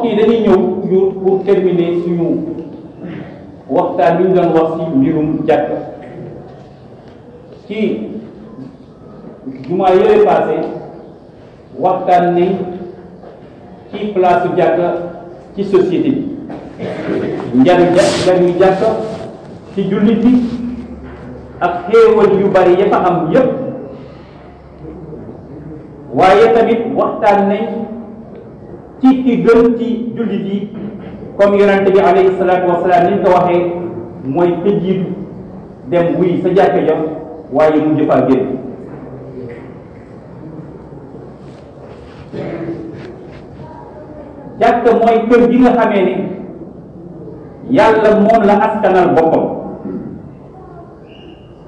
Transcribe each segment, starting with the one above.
yi dañuy ñëw toujours pour terminer suñu waxtaan bi ñu doon wax ci mbirum jàkk ci jumaa yële passé waxtaan nañ ci place jàkk ci société bi njariñu jàkk ci jullit bi ak xéewal yu bari ya fa am yépp waaye tamit waxtaan nañ ci ki gën ci jullit yi comme yonente bi alayhi salaatu wasalaam ni ñu ko waxee mooy ka jiitu dem wuy sa jàkka ja waaye mu jëfaa génn jàkka mooy kër gi nga xamee ni yàlla moom la askanal boppam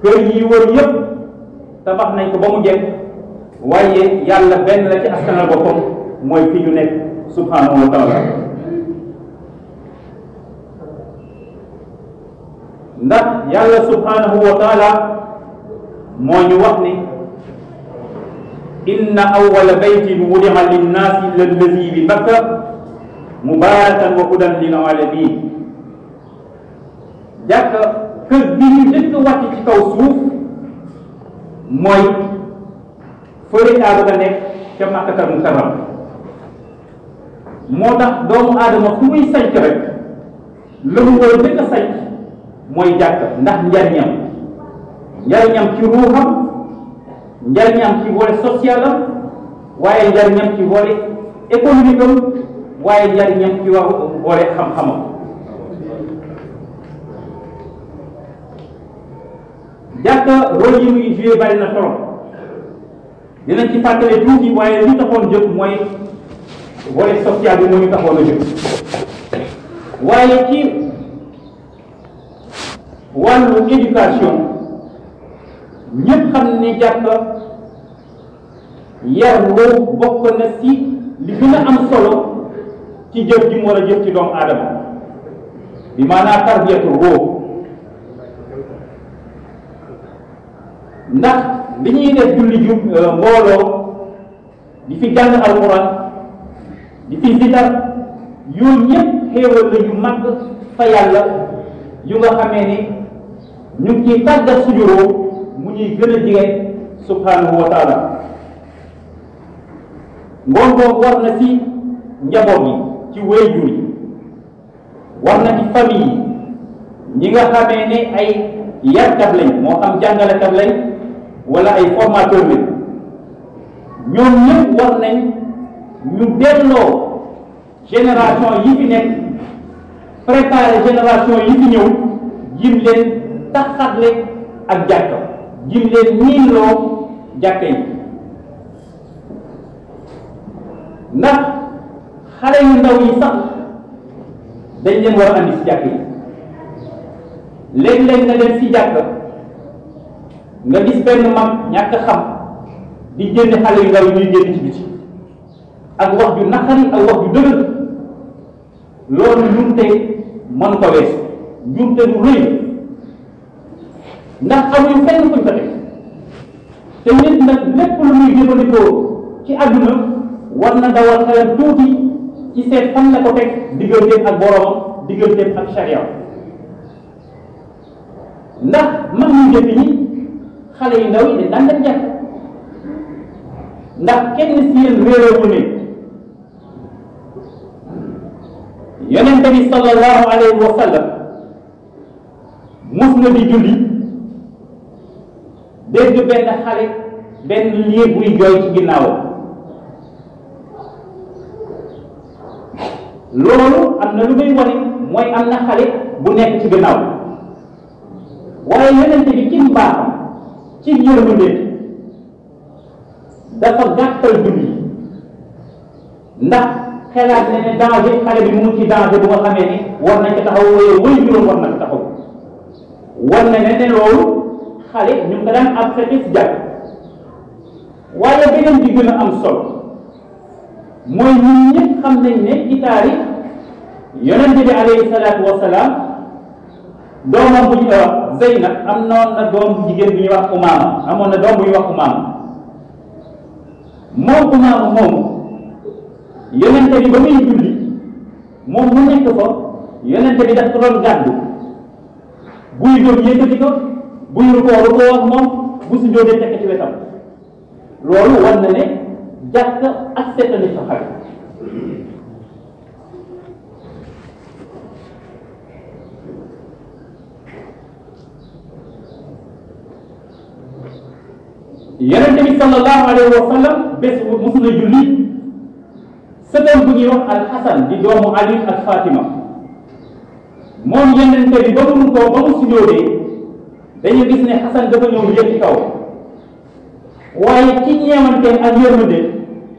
kër yi wër yépp tabax nañ ko ba mu jekk waaye yàlla benn la ci askanal boppam mooy fi ñu nekk subhanahu wa taala ndax yàlla subhanahu wa taala moo ñu wax ni inna awwala baytin wudi'a linnaasi lallazi bi bakka mubarakan wa hudan lil alamin jàkk kër bi ñu njëkk wàcc ci kaw suuf mooy fëri Kaaba ga nekk ca Makkatal Mukarram moo tax doomu aadama fu muy sanc rek la mu war a njëkk a sanc mooy jàkk ndax njariñam ci ruuxam njariñam ci volet social am waaye njariñam ci volet économique am waaye njariñam ci wax volet xam-xamam jàkk rôle yi muy joué bari na trop dinañ ci fàttale tuuti waaye li taxoon jóg mooy volet social bi moo ñu taxoon a jóg waaye ci wàllu éducation ñëpp xam ne jàkk yar loo bokk na ci li gën a am solo ci jëf ji mu war a jëf ci doomu aadama bi maanaam tarbiyatu ruux ndax li ñuy def julli ju mbooloo di fi jàng alquran di fi zikar yooyu ñëpp xéewal la yu mag fa yàlla yu nga xamee ni ñu ngi ciy tàggat suñu roo mu ñuy gën a jige subhanahu wa taala ngoon boobu war na ci njaboot yi ci waajur yi war na ci famille yi ñi nga xamee ne ay yarkat lañ moo xam jàngalekat lañ wala ay formateur lañ ñoom ñëpp war nañ ñu delloo génération yi fi nekk préparer génération yi fi ñëw jim leen taxatle ak jàkka jim leen ñiinloo jàkka yi ndax xale yu ndaw yi sax dañ leen war a andi si jàkka yi léeg-léeg nga dem si jàkka nga gis benn mag ñàkk xam di génn xale yu ndaw yi ñuy génn ci biti ak wax ju naqari ak wax ju dëgër loolu njumte mën ko wees njumte du rëy ndax amuñu fenn fuñ ko teg te nit nag lépp lu muy jëfandikoo ci àdduna war na dawal xelam tuuti ci seet fan la ko teg digganteem ak boromam digganteem ak charia ndax mag ñu njëkk ñi xale yu ndaw yi de daan dem jàkk ndax kenn si yéen réeréewu ne yonente bi sallallahu alayhi wa sallam mus na di julli dégg benn xale benn liir buy jooy ci ginnaawam loolu am na lu muy wane mooy am na xale bu nekk ci ginnaaw waaye yonente bi ci mbaaxam ci yërmande dafa gàttal julli ndax xelaat ne ne danger xale bi mu ngi ci danger bu nga xamee ni war nañ ko taxaw waaye wëy juróom war na ko taxaw war na ne loolu xale ñu ngi ko daan accepté si jàkk waaye beneen bi gën a am solo mooy ñun ñëpp xam nañ ne ci taarix yonente bi alayhi salaatu wasalaam doomam bu ñuy wax Zeynab am noon na doom bu jigéen bu ñuy wax Umaama amoon na doom bu ñuy wax Umaama moom Umaama moomu yonente bi ba muy julli moom mu nekk ko yonente bi daf ko doon gàddu buy jóg yëkkati ko buy rukoo ak moom bu si jógee tekk ci wetam loolu war na ne jàkk ak seetani sa xarit yonente bi sallallahu alayhi wa sallam bés musu na julli sëtam bu ñuy wax alxasan di doomu ali ak fatima moom yonente bi ba mu ko ba mu sujjóotee dañu gis ne xasan dafa ñëw yëg ci kaw waaye ci ñeewante ak yërmande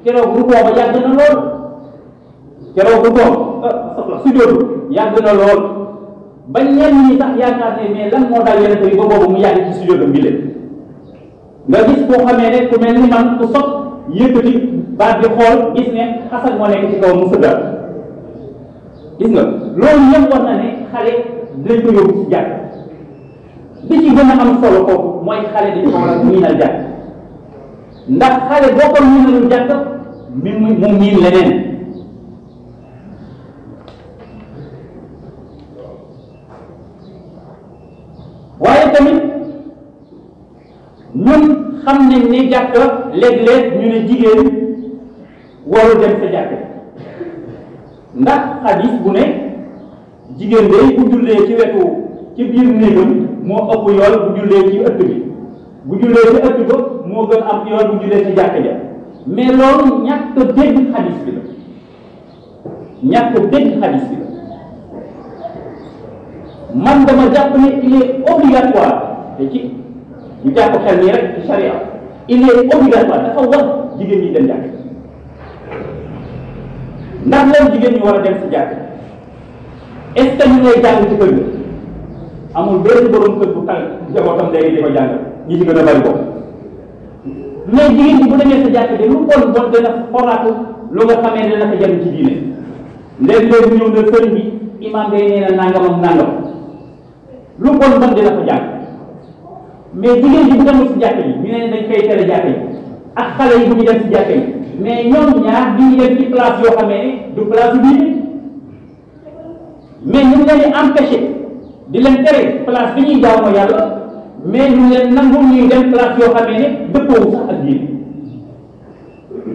keroog rukoo ba yàgg na lool keroog rukoo sujjóotu yàgg na lool ba ñenn ñi sax yaakaar ne mais lan moo daal yonente bi ba boobu mu yàgg ci sujjóotam bi leen nga gis koo xamee ne ku mel ni man ku sot yëkkati baat bi xool gis ne xasan moo nekk ci kaw mu sëggal gis nga loolu yëpp war na ne xale dinañ ko yóbbu ci jàkk li ci gën a am solo foofu mooy xale dañ ko war a miinal jàkk ndax xale boo ko miinalul jàkk mu miin leneen waaye tamit ñun xam nañ ne jàkk léeg-léeg ñu ne jigéen warul dem sa jàkk ndax xadis bu ne jigéen day bu jullee ci wetu ci biir néegam moo ëpp yool bu jullee ci ëtt bi bu jullee ci ëtt ba moo gën am yool bu jullee ci jàkk ja mais loolu ñàkk dégg xadis bi la ñàkk dégg xadis bi la man dama jàpp ne il est obligatoire te ci ñu jàpp xel nii rek ci charia il est obligatoire dafa war jigéen ñi dem jàkk ndax lan jigéen ñi war a dem si jàkk est-ce que ñu ngay jàng ci kër ga amul benn borom kër bu tal njabootam léegi di ko jàngal ñi ci gën a bari ko mais jigéen ñi bu demee sa jàkk de lu bon bon dana xoraatu lu nga xamee ne dana ko jëm ci diine léeg-léeg ñëw na sëriñ bi imaam day nee na nangam ak nangam lu bon bon dina ko jàng mais jigéen ñi bu demul si jàkk yi ñu ne dañ koy tere jàkk yi ak xale yi bu ñu dem si jàkk yi mais ñoom ñaar bi ñu dem ci place yoo xamee ne du place yu bii mais ñu ngi leen di empêché di leen tere place bi ñuy jaamoo yàlla mais ñu leen nangu ñuy dem place yoo xamee ne dëppoowu sax ak diine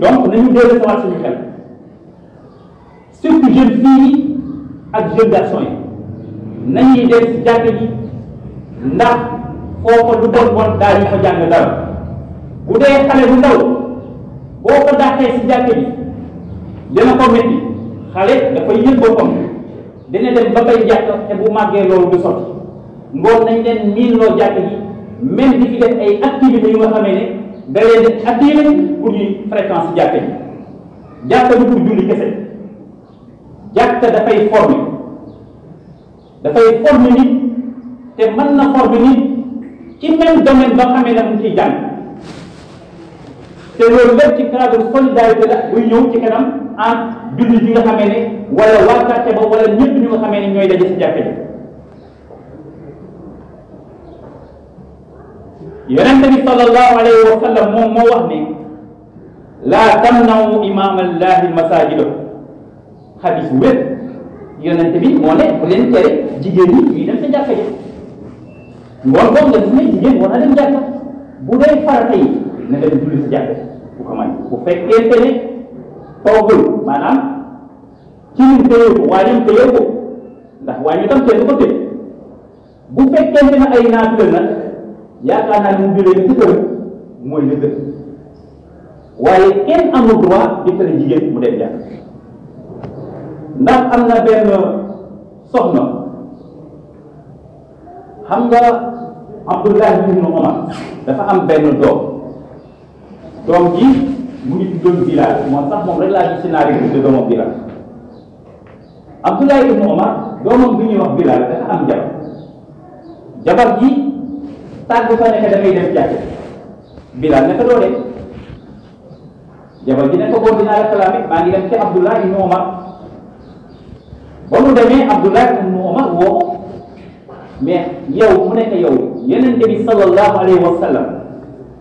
donc nañu dellu sa waat suñu xel surtout jeunes filles yi ak jeunes garçons yi nañuy dem si jàkk yi ndax foofa lu bon bon daal ñu fa jàng dara bu dee xale bu ndaw boo ko dàqee si jàkk bi dina ko métti xale dafay yëg boppam dina dem ba bay jàkk te bu màggee loolu du sotti ngoon nañ leen miin loo jàkk ji même di fi def ay activités yu nga xamee ne da leen di attiré pour ñuy fréquence si jàkk ji jàkk du pour julli kese jàkk dafay former nit te mën na former nit ci même domaine ba xamee ne mu ciy jàng te loolu lépp ci cadre solidarité la buy ñëw ci kanam en jullit yi nga xamee ne wala waa quartier ba wala ñëpp ñu nga xamee ne ñooy daje si jàkka ji yonente bi sallallahu alayhi wa sallam moom moo wax ne laa tamnaw imam allahi masajida xadis wér yonente bi moo ne bu leen tere jigéen ñi ñuy dem sa jàkka ji ngoon boobu nga gis ne jigéen war na dem jàkka bu dee farata yi na dem julli si jàkka bu ko may bu fekkente ne toogul maanaam ci ñun téye ko waaye ñu téye ko ndax waaye ñu tam kenn ko tëj bu fekkente ne ay naafila nag yaakaar naa ne mu jullee ci kër mooy li gën waaye kenn amul droit di tere jigéen mu dem jàkka ndax am na benn soxna xam nga Abdullah ibn Omar dafa am benn doom ji mu ngi tuddoon Bilal moom rek laa gis si naari bi doomam Bilal Abdullah ibn Omar doomam bi ñuy wax Bilal dafa am jabar ji tàggu fa nekk dafay dem jàkk Bilal ne ko doo dem jabar ji ne ko boo dinaa la kalaame maa ngi dem ci Abdullah ibn Omar ba mu demee Abdullah ibn Omar woo mais yow mu nekk yow Yonent bi sallallahu alayhi wa sallam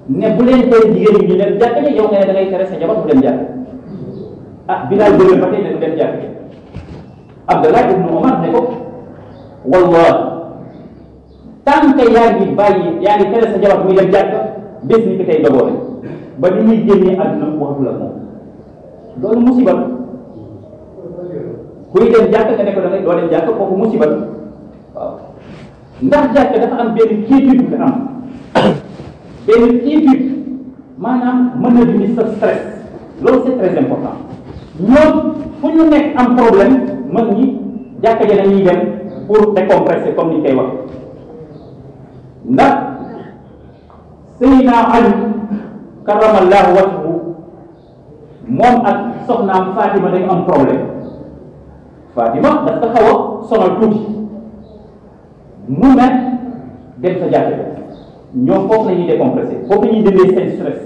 ne bu leen tere jigéen ñi ñu dem jàkka yow nga ne da ngay tere sa jabar bu dem jàkka Bilal jëlee ba tey ne du dem jàkka Abdallah ibnu Omar ne ko wallahi tant que yaa ngi bàyyi yaa ngi tere sa jabar muy dem jàkk bés ni ko tey dogoo rek ba ni muy génnee àdduna waxatu la moom loolu musiba kuy dem jàkk nga ne ko da doo dem jàkk kooku musiba waaw ndax jàkk dafa am benn quiétude bu am benn quiétude maanaam mën na dindi sa stress loolu c'est très important ñoom fu ñu nekk am problème mag ñi jàkka ja dañuy dem pour décompresser comme ni koy wax ndax Seydina Ali karamallahu wajhu moom ak soxnaam Fatima dañu am problème Fatima daf ko xaw a sonal tuuti mu ne dem sa jàkka ja ñoom foofu la ñuy décompresser foofu la ñuy dindee seen stress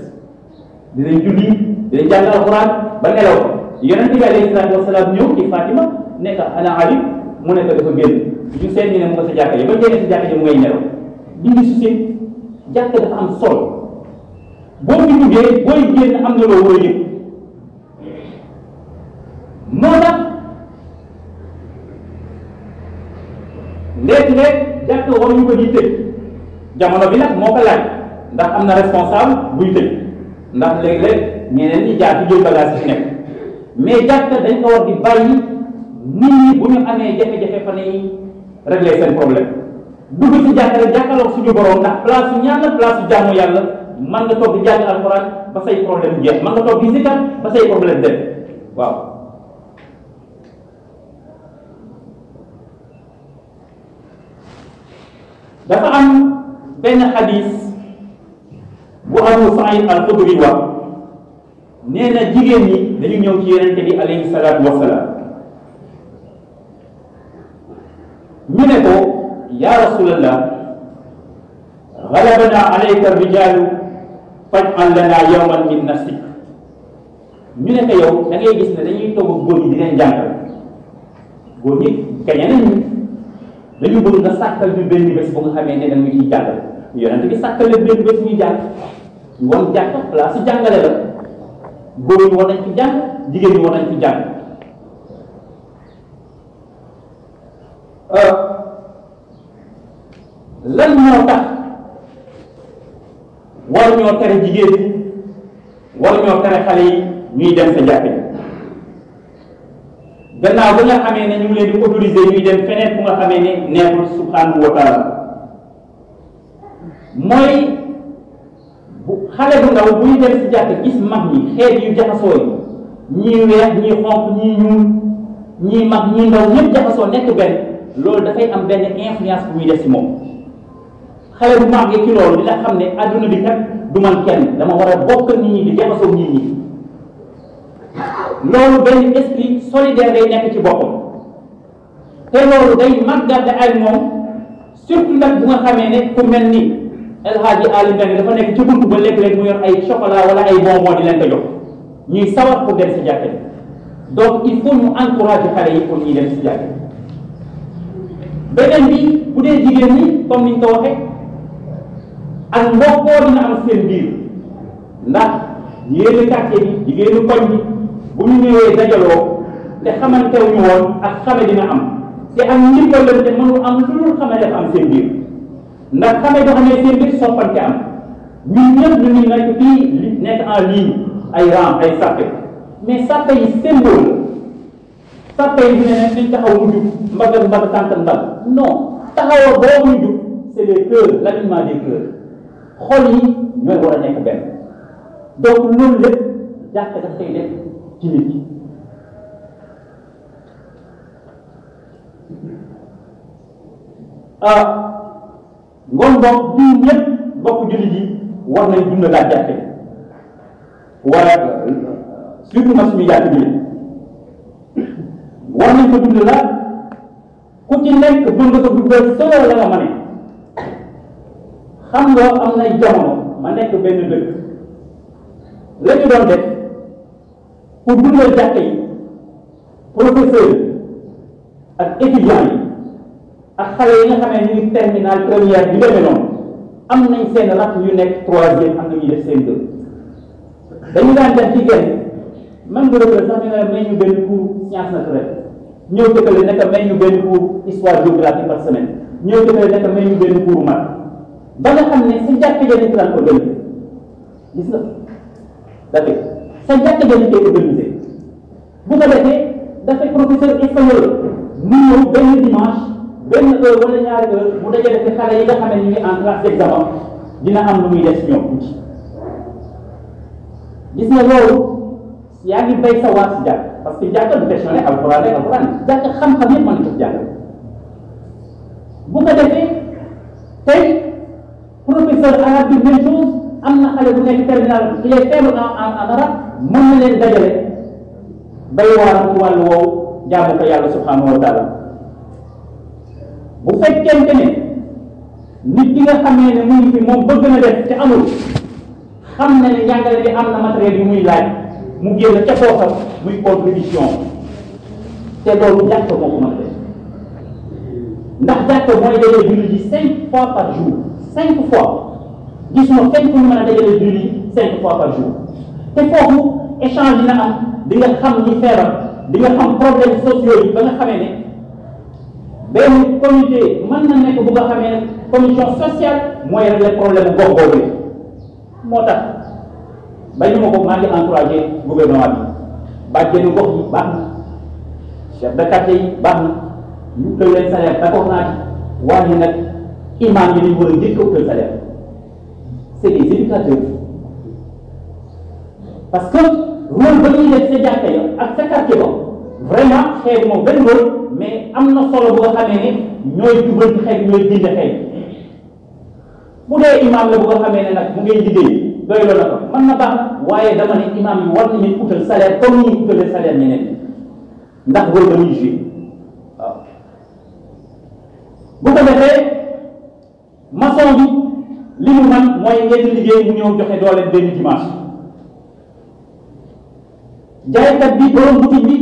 dinañ julli dinañ jàng alxuraan ba nelaw ko yonent bi alayhi salaatu wasalaam ñëw ci Fatima nekk ana Ali mu nekk dafa génn ñu seen ñu ne mu nga sa jàkka ji ba génne sa jàkka ji mu ngay nelaw di ngi su seen jàkka dafa am solo boo fi duggee booy génn am na loo war a yëg moo tax léeg-léeg jàkka waruñu ko di tëj jamono bi nag moo ko laaj ndax am na responsable buy tëj ndax léeg-léeg ñeneen ñi jaar ci jël bagage ci nekk mais jàkka dañ ko war di bàyyi nit ñi bu ñu amee jafe-jafe fa nañuy régler seen problème dugg ci jàkka rek jàkkaarloog suñu borom ndax place su ñaan la place su jaamu yàlla man nga toog di jàng alxuraan ba say problème jeex man nga toog di zikar ba say problème dem waaw dafa am benn xadis bu Abu Saïd al-Xudri wax nee na jigéen ñi dañu ñëw ci yonente bi alayhi salaatu wasalaam ñu ne ko yaa rasulallah galabana alayka rijaalu faj'al lana yawman min nafsik ñu ne ko yow da ngay gis ne dañuy toog góor ñi di leen jàngal góor ñi gañe nañu dañu bëgg nga sàkkal ñu benn bés bu nga xamee ne da nga ciy jàngal yonente bi sàkkal leen benn bés ñuy jàng woon jàkk place jàngale la góor ñi war nañ ci jàng jigéen ñi war nañ ci jàng lan moo tax war ñoo tere jigéen ñi war ñoo tere xale yi ñuy dem sa jàkk ji gannaaw ba nga xamee ne ñu ngi leen di autoriser ñuy dem feneen fu nga xamee ne neexul subhanahu wa taala mooy xale bu ndaw buy dem si jàkk gis mag ñi xeet yu jaxasoo yi ñii weex ñii xonq ñii ñuul ñii mag ñii ndaw ñëpp jaxasoo nekk benn loolu dafay am benn influence bu muy def si moom xale bu màggee ci loolu dina xam ne adduna bi kat du man kenn dama war a bokk nit ñi di jaxasoo nit ñi loolu benn esprit solidaire day nekk ci boppam te loolu day màggate ay moom surtout nag bu nga xamee ne ku mel ni El Hadji Ali Mbengue dafa nekk ci buntu ba léeg-léeg mu yor ay chocolat wala ay bonbon di leen ko jox ñuy sawar pour dem si jàkka donc il faut ñu encourager xale yi pour ñuy dem si jàkka beneen bi bu dee jigéen ñi comme niñ ko waxee ak mbokkoo dina am seen biir ndax yéen quartier bi jigéenu koñ bi bu ñu ñëwee dajaloo te xamantewuñu woon ak xame dina am te am ndimbalante mënul am lu dul xame dafa am seen biir ndax xame boo xamee seen biir soppante am ñun ñëpp ñu ngi nekk fii nekk en ligne ay rang ay sàppe mais sàppe yi symbole sàppe yi dina ne dañ taxaw mu jub mbagg mbagg tànk mbagg non taxawa boobu ñu jub c'est les cœurs l'alignement des cœurs xol yi ñooy war a nekk benn donc loolu lépp jàkk daf koy def ci nit ñi ngoon bokk ñun ñëpp bokk jullit yi war nañ dund daal jàkk wala surtout nag suñu jàkk jullit war nañ ko dund la ku ci nekk mën nga ko dundal solo la nga ma ne xam nga am nay jamono ma nekk benn dëkk la ñu doon def pour dundal jàkk yi professeur ak étudiants yi ak xale yi nga xam ne ñu ngi terminal première bi demee noonu am nañ seen rak yu nekk troisième am na ñuy def seen deux dañu daan def ci genn man nga représenter sax ñu ne may ñu benn cours science naturelle ñëw dëkkale nekk may ñu benn cours histoire géographie par semaine ñëw dëkkale nekk may ñu benn cours mat ba nga xam ne sa jàkk ja dañ ko daan organisé gis nga dafay sa jàkk ja dañ koy organisé bu ko defee dafay professeur espagnol mu ñëw benn dimanche benn heure wala ñaari heure mu dajale ci xale yi nga xam ne ñu ngi en classe d'examen dina am lu muy def ñoom tuuti gis nga loolu yaa ngi bay sa waar si jàkk parce que jàkk du questionné alxuraan rek alxuraan jàkk xam-xam yëpp mën na ko jàng bu ko defee tey professeur arabe bi même chose am na xale bu nekk terminal il est faible en arabe mën na leen dajale bay waaram ci wàllu woowu jaamu ko yàlla subhanahu wa taala bu fekkente ne nit ki nga xamee ne mu ngi fi moom bëgg na def te amul xam na ne njàngale bi am na matériel yu muy laaj mu génn ca poosam muy contribution te loolu jàkk moo ko mën a def ndax jàkk mooy dajale julli ji 5 fois par jour 5 fois gisuma fenn fu ñu mën a dajale julli 5 fois par jour te foofu échange dina am di nga xam ñi feebar di nga xam problème sociaux yi ba nga xamee ne benn comité mën na nekk bu nga xamee ne commission sociale mooy régler problème gox boobu moo tax bañu ma ko maa ngi encouragé gouvernement bi bàjjenu gox yi baax na chef de quartier yi baax na ñu utal leen salaire d'accord naa ci waaye nag imam yi dañu war a njëkk a utal salaire c'est des éducateurs parce que rôle ba ñuy def sa jàkka ya ak sa quartier ba vraiment xeet moom benn rôle mais am na solo bu nga xamee ne ñooy jubal ci xeet ñooy dindi xeet bu dee imam la bu nga xamee ne nag mu ngay liggéey doy loo na ko mën na baax na waaye dama ne imam yi war nañu utal salaire comme ni ñu utalee salaire ñeneen ndax rôle ba muy joué waaw bu ko defee maçon bi li mu man mooy ngeen liggéey mu ñëw joxe doole benn dimanche jaaykat bi borom boutique bi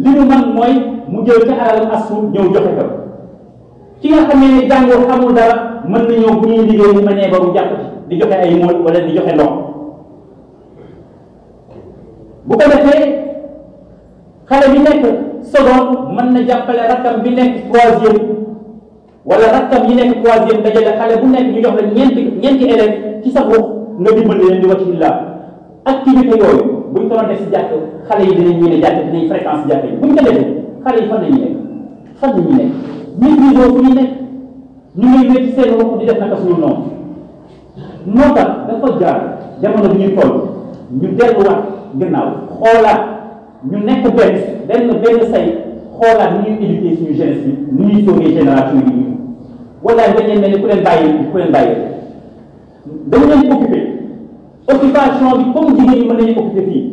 li mu man mooy mu jël ca alalam asu ñëw joxe ko ki nga xam ne jàngoo xamul dara mën na ñëw bu ñuy liggéey mu mënee ba mu jàpp di joxe ay mool wala di joxe ndox bu ko defee xale bi nekk seconde mën na jàppale rakkam bi nekk troisième wala rakkam yi nekk troisième dajale xale bu nekk ñu jox la ñeenti élèves ci sa gox nga dimbali leen di wacc illa activité yooyu buñ ko doon def si jàkk xale yi dinañ ñëw jàkk dinañ fréquence jàkk yi buñ ko defee xale yi fan la ñuy nekk fan la ñuy nekk maîtrise fu ñu nekk ñu ngi wéy ci seen bopp di def naka suñu noonu moo tax dafa jaar jamono bi ñuy toll ñu delluwaat gannaaw xoolaat ñu nekk benn say xoolaat ni ñuy éduquer suñu jeunesse bi ni ñuy sauver génération yi ñu wala dañ leen mel ni ku leen bàyyi dañu leen occupé occupation bi comme jigéen ñi mën nañu occupé fii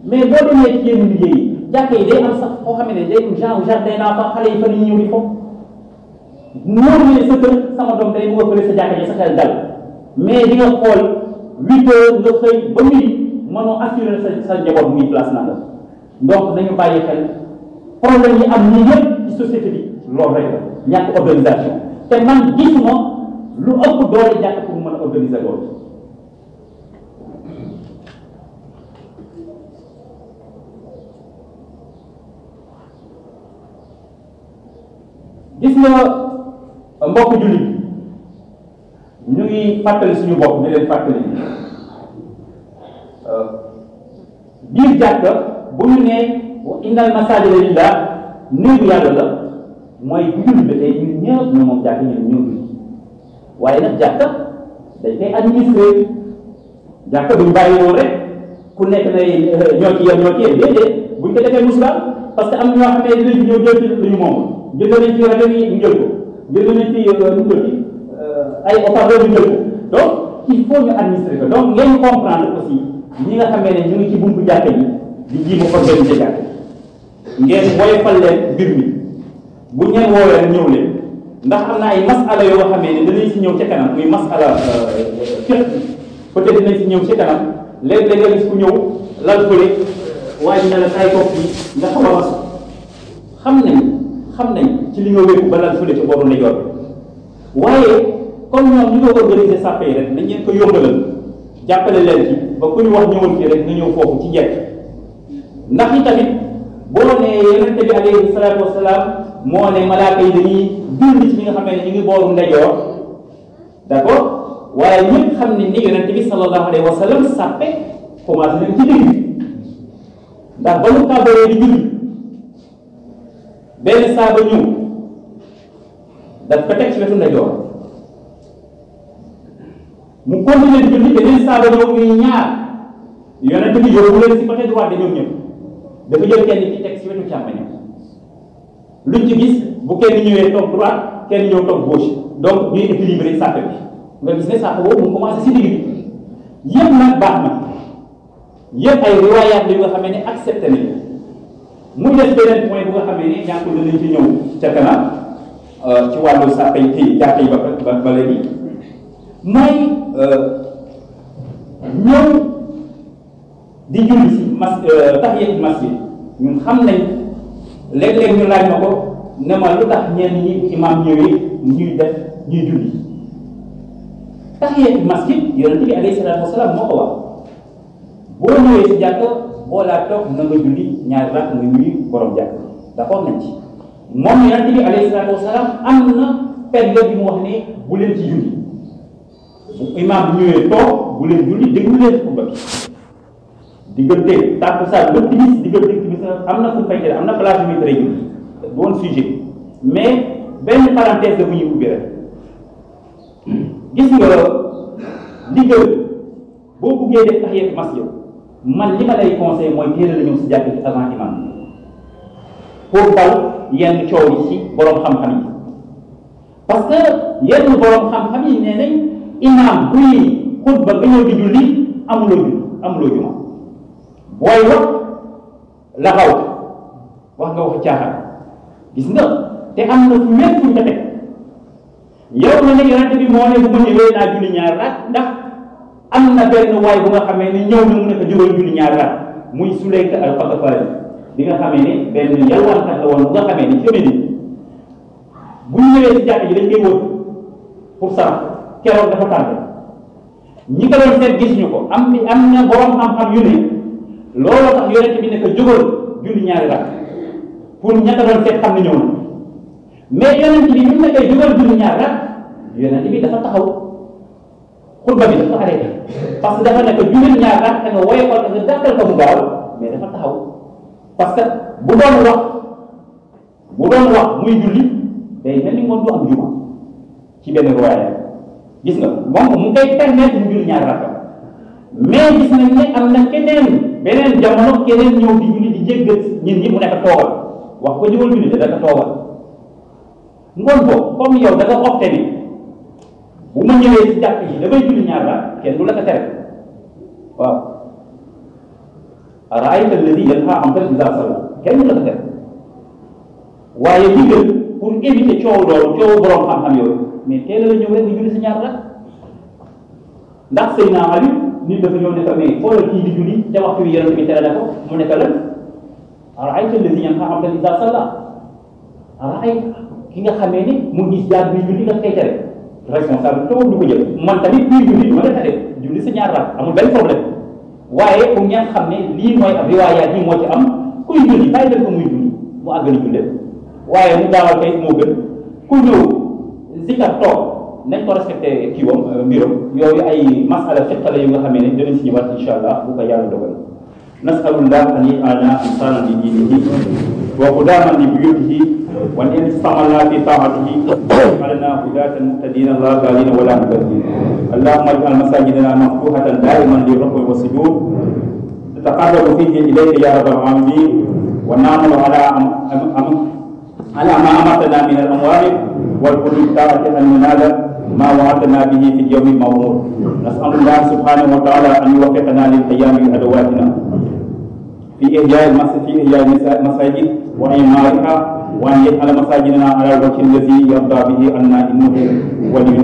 mais boo demee ci yenn liggéey yi jàkka yi day am sax foo xam ne day am genre jardin d'enfant xale yi fa ñu ñëw di foofu noonu ne sa kër sama doom day mu ëppale sa jàkka ji sa xel dal mais di nga xool 8 heures nga xëy ba midi mënoo assurer sa njaboot muy place nanga donc nañu bàyyi xel problème yi am nii yëpp ci société bi loolu rek la ñàkk organisation te man gisuma lu ëpp doole jàkk pour mën a organiser loolu gis nga mbokk jullit ñu ngi fàttali suñu bopp di leen fàttali biir jàkka bu ñu nee innal masaajida lillah néegu yàlla la mooy bu julli ba tey ñun ñëpp ñu moom jàkka ñun ñëw julli waaye nag jàkka dañ koy administrer jàkka duñ bàyyi woon rek ku nekk ne ñoo ci yem déedéet buñ ko defee musiba parce que am ñoo xam ne dinañ ñëw jël ci lu ñu moom jënd nañ ci rajo yi ñu jël ko jënd nañ ci ay opérateurs ñu jël ko donc il faut ñu administrer ko donc ngeen comprendre aussi ñi nga xamee ne ñu ngi ci buntu jàkka yi di ji mu organiser jàkka ngeen woyofal leen mbir mi bu ngeen woowee ñëw leen ndax am na ay masala yoo xamee ne danañ si ñëw ca kanam muy masala fiqh peut-être dinañ si ñëw ca kanam léeg-léeg nga gis ku ñëw lal fële waaye dina la tay toog bi nga xaw a masu xam nañ ci li nga wékku ba lal fële ca booru ndeyjoor bi waaye comme ñoom ñu ko organiser sàppe yi rek dañ leen ko yombalal jàppale leen ci ba ku ñu wax ñëwal fii rek nga ñëw foofu ci njëkk ndax i tamit boo nee yonente bi alayhi salaatu wasalaam moo ne malaaka yi dañuy julli ci ñi nga xam ne ñu ngi booru ndeyjoor d'accord waaye ñëpp xam ne ni yonente bi sallallahu alayhi wa sallam sàppe commencé nañ ci digg ndax ba mu kàbbaree di julli benn saaba ñëw daf ko teg ci wetu ndeyjoor mu continuer di julli beneen saaba ñëw ñuy ñaar yonente bi yóbbu leen si côté droit de ñoom ñëpp dafa jël kenn ci teg ci wetu càmmoñ luñ ci gis bu kenn ñëwee toog droite kenn ñëw toog gauche donc ñuy équilibré sàpp bi nga gis ne sàpp boobu mu commencé si digg bi yëpp nag baax na yëpp ay riwaayaat yu nga xamee ne accepté nañu muy def beneen point bu nga xamee ne ñàkkul danañ ci ñëw ca kanam ci wàllu sàpp yi ci jàkka yi ba léegi mooy ñëw di julli si tahiyatul masjid ñun xam nañ léeg-léeg ñu laaj ma ko ne ma lu tax ñenn ñi imam ñëwee ñuy julli tahiyatul masjid yonent bi alayhi salaatu wasalaam moo ko wax boo ñëwee si jàkk boo laa toog na nga julli ñaari rakk nga nuyu borom jàkk d'accord nañ ci moom yonent bi alayhi salaatu wasalaam am na période bi mu wax ne bu leen ci julli imam bu ñëwee toog bu leen julli déglu leen xutba bi diggante tàkkusaan ba timis diggante timis am na fu fay tere am na place yu muy tere julli doon sujet mais benn parenthèse la bu ñuy ubbi rek gis nga ndigal boo buggee def tahiyatul masjid man li ma lay conseil mooy teel a ñëw si jàkk ci avant imam pour daw yenn coow yi ci borom xam-xam yi parce que yenn borom xam-xam yi nee nañ imam buy xutba nga ñëw di julli amuloo juma booy wax la xaw wax nga wax caaxaan gis nga te am na fu wér fuñ ko teg yow na ne yonente bi moo ne bu ma ñëwee naa julli ñaar raat ndax am na benn waay bu nga xamee ne ñëw na mu ne ko jógal julli ñaar raat muy Sulayka al-Qatafari bi nga xamee ne benn yalwaankat la woon bu nga xamee ne feminin bu ñu ñëwee si jàkk ji dañ koy wër pour sarax keroog dafa tardé ñi ko doon seet gis ñu ko am na borom xam-xam yu ne looloo tax yonent bi ne ko jógal julli ñaari rakk pour ñaka doon seet xam ne ñëw na mais yonent bi ñu ne koy jógal julli ñaari rakk yonent bi dafa taxaw xutba bi dafa arrêté parce que dafa ne ko julli ñaari rakk da nga woyofal nga gàttal ko mu gaaw mais dafa taxaw parce que bu doon wax muy julli day mel ni moom du am juma ci benn royal gis nga moom mu ngi koy permettre mu julli ñaari rakk mais gis nañ ne am na beneen jamono keneen ñëw di julli di jéggal nit ñi mu nekk toogal wax ko jógal julli da nga toogal ngoon ko comme yow da nga opté ni bu ma ñëwee si jàkk yi damay julli ñaar la kenn du la ko tere waaw araayta alladi yanhaa abdan idaa sallaa kenn du la ko tere waaye ndigal pour éviter coow borom xam-xam yooyu mais teel la ñëw rek nga julli si ñaar la ndax Seydina Ali nit dafa ñëw ne ko mais xoolal kii di julli te waxtu bi yonent bi tere na ko mu ne ko lan araayta alladi yanhaa abdan idaa sallaa araayta ki nga xamee ni mu gis jaar bi julli nga koy tere responsable du ko jël man tamit kuy julli ma nga tere julli si ñaar rakk amul benn problème waaye pour ngeen xam ne lii mooy ab riwaayaat yi moo ci am kuy julli bàyyi leen ko muy julli mu àggali julli waaye mu gaawal kay moo gën ku ñëw zikar toog nañ ko respecté kii wam mbiram yooyu ay masala fiqh la yu nga xamee ne danañ si ñëwaat incha allah bu ko yàlla dogal nasalullah an yaj'alna insanan li dinihi wa hudaman li buyutihi wa an istamalna fi taatihi waj'alna hudatan muhtadina la dalina wala mudallin allahumma ij'al masajidana maftuhatan daiman lirruku'i was-sujud tataqarrabu fihi ilayka ya rabbal alamin wa na'malu على ما أمرتنا من الأموال والقلوب طاعة أن ننال ما وعدنا به في اليوم الموعود نسأل الله سبحانه وتعالى أن يوفقنا للقيام بأدواتنا في إحياء المساجد وإعمارها وأن يجعل مساجدنا على الوجه الذي يرضى به عنا إنه ولي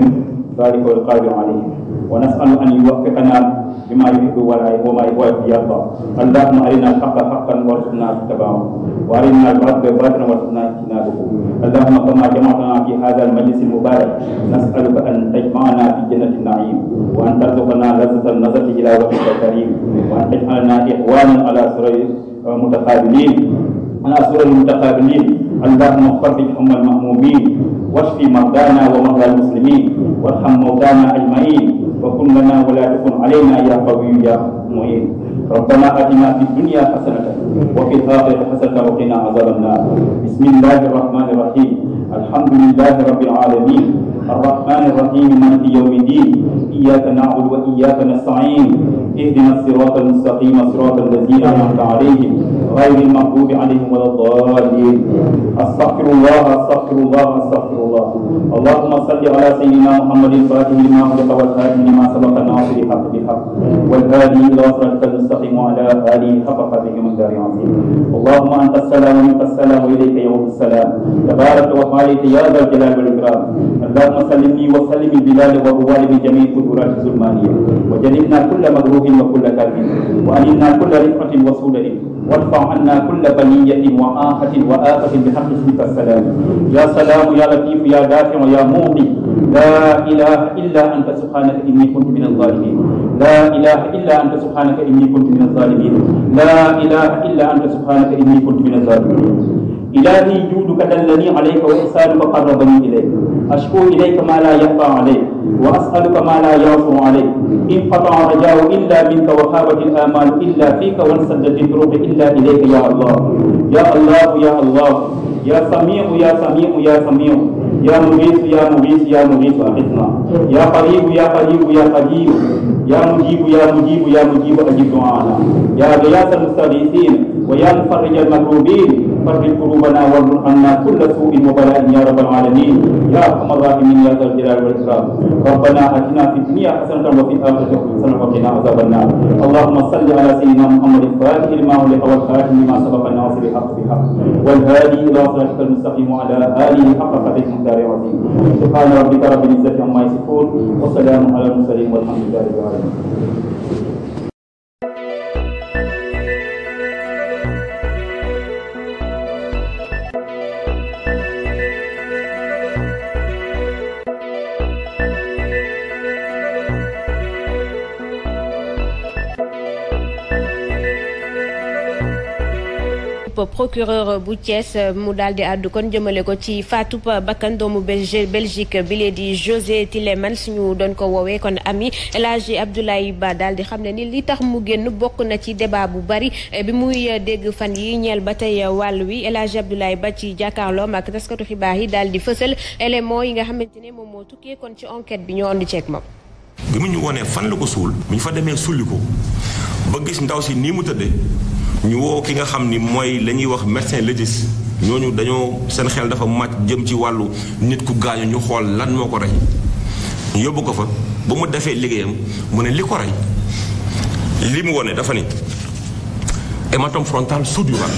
ذلك والقادر عليه ونسأل أن يوفقنا بما يحب وما يرضى اللهم أرنا الحق حقا وارزقنا اتباعه وأرنا الباطل باطلا وارزقنا اجتنابه اللهم كما جمعتنا في هذا المجلس المبارك نسألك أن تجمعنا في جنة النعيم وأن ترزقنا لذة النظر إلى وجهك الكريم وأن تجعلنا إخوانا على سرر متقابلين على سرر المتقابلين اللهم فرج هم المهمومين واشف مرضانا ومرضى المسلمين وارحم موتانا اجمعين وكن لنا ولا تكن علينا يا قوي يا معين ربنا اتنا في الدنيا حسنه وفي الاخره حسنه وقنا عذاب النار بسم الله الرحمن الرحيم الحمد لله رب العالمين الرحمن الرحيم مالك يوم الدين اياك نعبد واياك نستعين اهدنا الصراط المستقيم صراط الذين انعمت عليهم غير المغضوب عليهم ولا الضالين استغفر الله استغفر الله استغفر الله اللهم صل على سيدنا محمد الفاتح لما خلق والخاتم لما سبق الناصر الحق بالحق والهادي الى صراطك المستقيم وعلى اله حق قدره من دار عظيم اللهم انت السلام ومنك السلام واليك يوم السلام تبارك وتعالى يا ذا الجلال والاكرام اللهم سلمني وسلم البلاد والروال بجميع قدرات الظلمانيه وجنبنا كل مكروه وكل كافر وأننا كل رفقة وسودة وادفع عنا كل بلية وآفة بحق اسمك السلام يا سلام يا لطيف يا دافع يا مغني لا إله إلا أنت سبحانك إني كنت من الظالمين لا إله إلا أنت سبحانك إني كنت من الظالمين لا إله إلا أنت سبحانك إني كنت من الظالمين إلهي جودك دلني عليك وإحسانك قربني إليك أشكو إليك ما لا يخفى عليك وأسألك ما لا يعصر عليك إن قطع رجاء إلا منك وخابت الآمال إلا فيك وانسدت الطرق إلا إليك يا الله يا الله يا الله يا سميع يا سميع يا سميع يا مغيث يا مغيث يا مغيث أغثنا يا قريب يا قريب يا قريب يا مجيب يا مجيب يا مجيب أجب دعانا يا غياث المستغيثين ويا مفرج المكروبين فرج قلوبنا وارزق عنا كل سوء وبلاء يا رب العالمين يا ارحم الراحمين يا ذا الجلال والاكرام ربنا اتنا في الدنيا حسنه وفي الاخره حسنه وقنا عذاب النار اللهم صل على سيدنا محمد الفاتح لما أغلق والخاتم لما سبق الناصر الحق بالحق والهادي الى صراطك المستقيم وعلى اله حق قدره مقدار عظيم سبحان ربك رب العزه عما يصفون وسلام على المرسلين والحمد لله رب العالمين. procureur bu Thiès mu daal di àddu kon jëmale ko ci faatu bakkan doomu Belgique bi lee di José Tielemans ñu doon ko woowee kon Ami El Hadji Abdoulaye Ba daal di xam ne ni li tax mu génn bokk na ci débat bu bari bi muy dégg fan yi ñeel ba tey wàll wi El Hadji Abdoulaye Ba ci jàkkaarloom ak taskatu xibaar yi daal di fësal élément yi nga xamante ne moom moo tukkee kon ci enquête bi ñoo andi ceeg moom. bi mu ñu wonee fan la ko suul bu ñu fa demee sulli ko ba gis ndaw si nii mu tëddee ñu woo ki nga xam ni mooy la ñuy wax médecin légiste ñooñu dañoo seen xel dafa màcc jëm ci wàllu nit ku gaañu ñu xool lan moo ko rey ñu yóbbu ko fa ba mu defee liggéeyam mu ne li ko rey li mu wone dafa ni hématome frontal sous-dural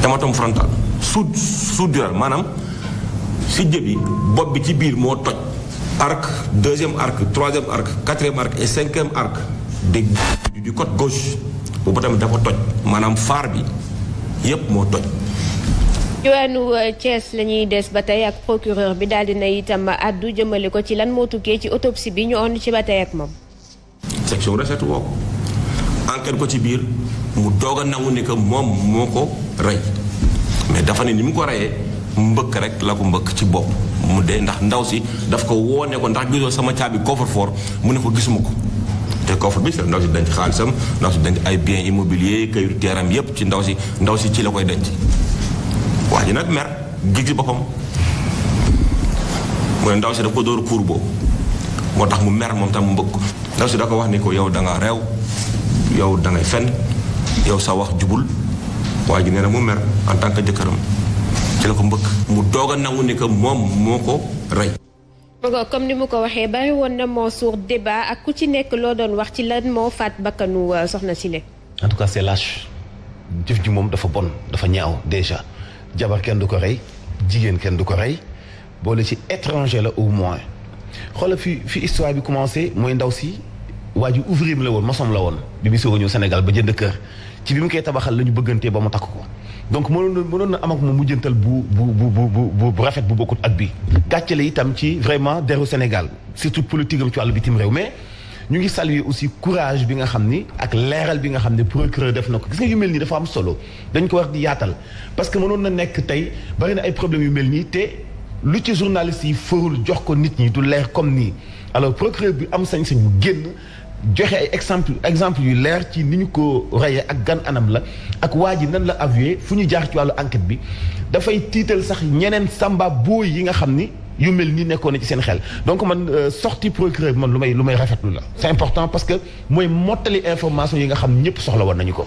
hématome frontal sous-dural maanaam si jëbi bopp bi ci biir moo toj arc deuxième arc troisième arc quatrième arc et cinquième arc du côté gauche boobu tamit dafa toj maanaam faar bi yépp moo toj. diwaanu Thiès la ñuy des ba tey ak procureur bi daal dina itam addu jëmale ko ci lan moo tukkee ci autopsie bi ñu ond ci ba tey ak moom. section recette woo ko enquête ko ci biir mu doog a nangu ni que moom moo ko rey mais dafa ne ni mu ko reyee mbëkk rek la ko mbëkk ci bopp mu dee ndax ndaw si daf ko woone ko ndax gisoo sama caabi coffre-fort mu ne ko gisuma ko. te coffre bi ndaw si denc xaalisam ndaw si denc ay biens immobiliers kayitu teeram yépp ci ndaw si ci la koy denc waa ji nag mer gis ci boppam mu ne ndaw si daf ko dóor kuur boobu moo tax mu mer moom tam mu mbëgg ko ndaw si da ko wax ni ko yow da nga réew yow da ngay fen yow sa wax jubul waa ji nee na mu mer en tant que jëkkëram ci la ko mbëgg mu doog a nangu ni que moom moo ko rey. comme ni mu ko waxee bari woon na moo suur débat ak ku ci nekk loo doon wax ci lan moo faat bakkanu soxna Sile. en tout cas c'est lâche jëf ji moom dafa bon dafa ñaaw déjà jabar kenn du ko rey jigéen kenn du ko rey boole ci étranger la au moins xoolal fi histoire bi commencé mooy ndaw si waa ji ouvrier mi la woon maçon la woon bi mu soog a ñëw Sénégal ba jënd kër ci bi mu koy tabaxal la ñu bëggantee ba mu takk ko donc mënoon na am ak moom mujjantal bu rafet bu bokkut ak bi gàcce la itam ci vraiment deru Sénégal surtout politique am ci wàllu bitim réew mais ñu ngi saluer aussi courage bi nga xam ni ak leeral bi nga xam ne procureur def na ko gis nga yu mel nii dafa am solo dañ ko war di yaatal parce que mënoon na nekk tey bari na ay problèmes yu mel nii te lu ci journaliste yi fërul jox ko nit ñi du leer comme nii alors procureur bi am sañ-sañ bu génn joxe ay exemple yu leer ci ni ñu ko reyee ak gan anam la ak waa ji nan la avoué fu ñu jaar ci wàllu enquête bi dafay tiital sax ñeneen samba booy yi nga xam ni yu mel nii nekkoon na ci seen xel donc man sortie procureur bi man lu may rafetlu la c'est important parce que mooy mottali information yi nga xam ñëpp soxla woon nañu ko